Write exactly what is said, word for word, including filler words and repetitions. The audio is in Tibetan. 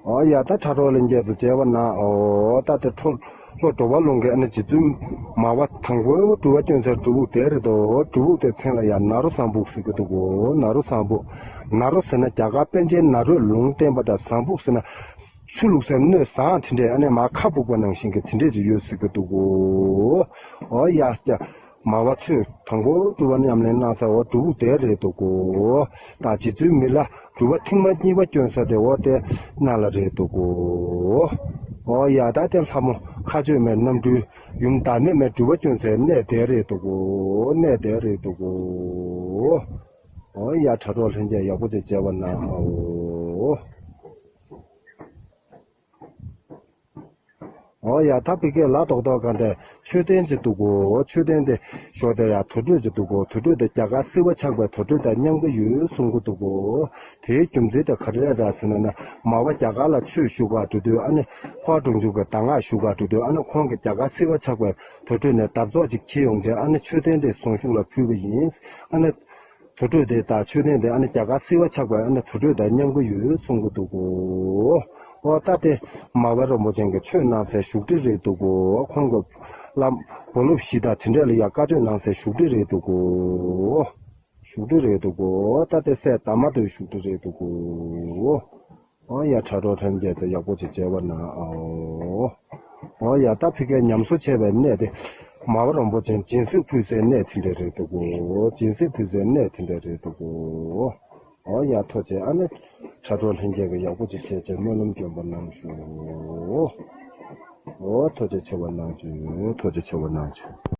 ཨོ་ཡ། ད་ཕྲ་གྲོགས་ལྷན་རྒྱས་ཚོ་མཇལ་བ་ན། ཨོ་ད་དེ་ཁྲོ་ལྷོ་དྲོ་པ་ལུང་གི་ཨ་ནི་རྗེ་བཙུན་མར་པ་དང་པོའི་སྒྲུབ་པ་སྐྱོན་སའི་སྒྲུབ་ཕུག་དེ་རེད་དོ། སྒྲུབ་ཕུག་དེ་མཚན་ལ་ཡ་ནཱ་རོ་བཟང་ཕུག་ཟེར་གི་འདུག་གོ། ནཱ་རོ་བཟང་ཕུག། ནཱ་རོ་ཟེར་ན་རྒྱ་གར་པཎ་ཆེན་ནཱ་རོས་ལུང་བསྟན་པ་འདྲ། བཟང་ཕུག་ཟེར་ན་ཆུ་བླུགས་སའི་སྣོད་བཟང་དེ་འདྲས། ཨ་ནི་མར་ཁ་སྦུབ་པ་ནང་བཞིན་གི་དེ་འདྲས་ཅིག་ཡོད་ཟེར་གི་འདུག་གོ། ཨོ་ཡ་ཡ། མར་པ་ཚོས་དང་པོ་སྒྲུབ་པ་ཉམས་ལེན་གནང་ས་འོ་སྒྲུབ་ཕུག་དེ་རེད་འདུག་གོ། ད་རྗེ་བཙུན་མི་ལ་སྒྲུབ་པ་ཐེངས་མ་གཉིས་པ་སྐྱོན་ས་དེ་འོ་དེ་ནཱ་ལ་རེད་འདུག་གོ། ཨོ་ཡ། ད་དེ་ལྷ་མོ་མཁའ་སྤྱོད་མའི་རྣམ་སྤྲུལ་ཡུམ་བདག་མེད་མའི་སྒྲུབ་པ་སྐྱོན་སའི་གནས་དེ་རེད་འདུག་གོ། གནས་དེ་རེད་འདུག་གོ། ཨོ་ཡ། ཕྲ་གྲོགས་ལྷན་རྒྱས་ཡག་པོ་ཅིག་མཇལ་བ་གནང་ཨོ། ཨོ་ཡ། ད་ཕ་གིར་ལ་རྡོག་རྡོག་གང་དེ་མཆོད་རྟེན་ཅིག་འདུག་གོ། མཆོད་རྟེན་དེ་ཞོགས་དེ་ཡ་དུར་ཁྲོད་ཅིག་འདུག་གོ། དུར་ཁྲོད་དེ་རྒྱ་གར་བསིལ་བ་ཆགས་པའི་དུར་ཁྲོད་དང་མཉམ་གི་ཡོད་གསུང་གི་འདུག་གོ། དེའི་རྒྱུ་མཚན་དེ་ག་རེ་རེད་ཟེར་ན་ན། མར་པ་རྒྱ་གར་ལ་ཆོས་ཞུ་གར་འགྲོ་དུས། ཨ་ནི་འཕགས་པ་སྒྲུབ་མཆོད་ཀྱི་གདམས་ངག་ཞུ་གར་འགྲོ་དུས། ཨ་ནི་ཁོང་གིས་རྒྱ་གར་བསིལ་བ་ཆགས་པའི་དུར་ཁྲོད་ནས་འདབ་ཚོགས་ཅིག་འཁྱེར་ཡོང་བྱས། ཨ་ནི་མཆོད་རྟེན་དེ་གཟུངས་གཞུག་ལ་ཕུལ་བ་ཡིན། ཨ་ནི་དུར་ཁྲོད་དེ་དང་མཆོད་རྟེན་དེ་ཨ་ནི་རྒྱ་གར་བསིལ་བ་ཆགས་པའི་ཨ་ནི་དུར་ཁྲོད་དང་མཉམ་གི་ཡོད་གསུང་གི་འདུག་གོ། ཨོ་ད་དེ་མར་པ་རིན་པོ་ཆེ་གིས་ཆོས་གནང་སའི་བཞུགས་ཁྲི་རེད་འདུག་གོ། ཁོང་གི་བླ་མ་བུ་སློབ་བཞི་དང་དེ་འདྲ་ལ་ཡ་བཀའ་ཆོས་གནང་སའི་བཞུགས་ཁྲི་རེད་འདུག་གོ། བཞུགས་ཁྲི་རེད་འདུག་གོ། ད་དེ་སྲས་དར་མ་ཐོད་བཞུགས་ཁྲི་རེད་འདུག་གོ། ཨོ་ཡ། ཕྲ་གྲོགས་ལྷན་རྒྱས་ཚོ་ཡག་པོ་ཅིག་མཇལ་བ་གནང་ཨོ། ཨོ་ཡ། ད་ཕ་གིར་ཉམས་གསོ་བྱས་པའི་གནས་དེ་མར་པ་རིན་པོ་ཆེ་སྦྱིན་སྲེག་ཕུལ་སའི་གནས་དེ་འདྲ་རེད་འདུག་གོ། སྦྱིན་སྲེག་ཕུལ་སའི་གནས་དེ་འདྲ་རེད་འདུག་གོ། ཨོ་ཡ། ཐུགས་རྗེ་ཆེ། ཨ་ནི་ཕྲ་གྲོགས་ལྷན་རྒྱས་ཀྱིས་ཡག་པོ་ཅིག་བྱས་བྱས་སྨོན་ལམ་སྐྱོན་པ་གནང་ཞུ། ཨོ་ཐུགས་རྗེ་ཆེ་བ་གནང་ཞུ། ཐུགས་རྗེ་ཆེ་བ་གནང་ཞུ།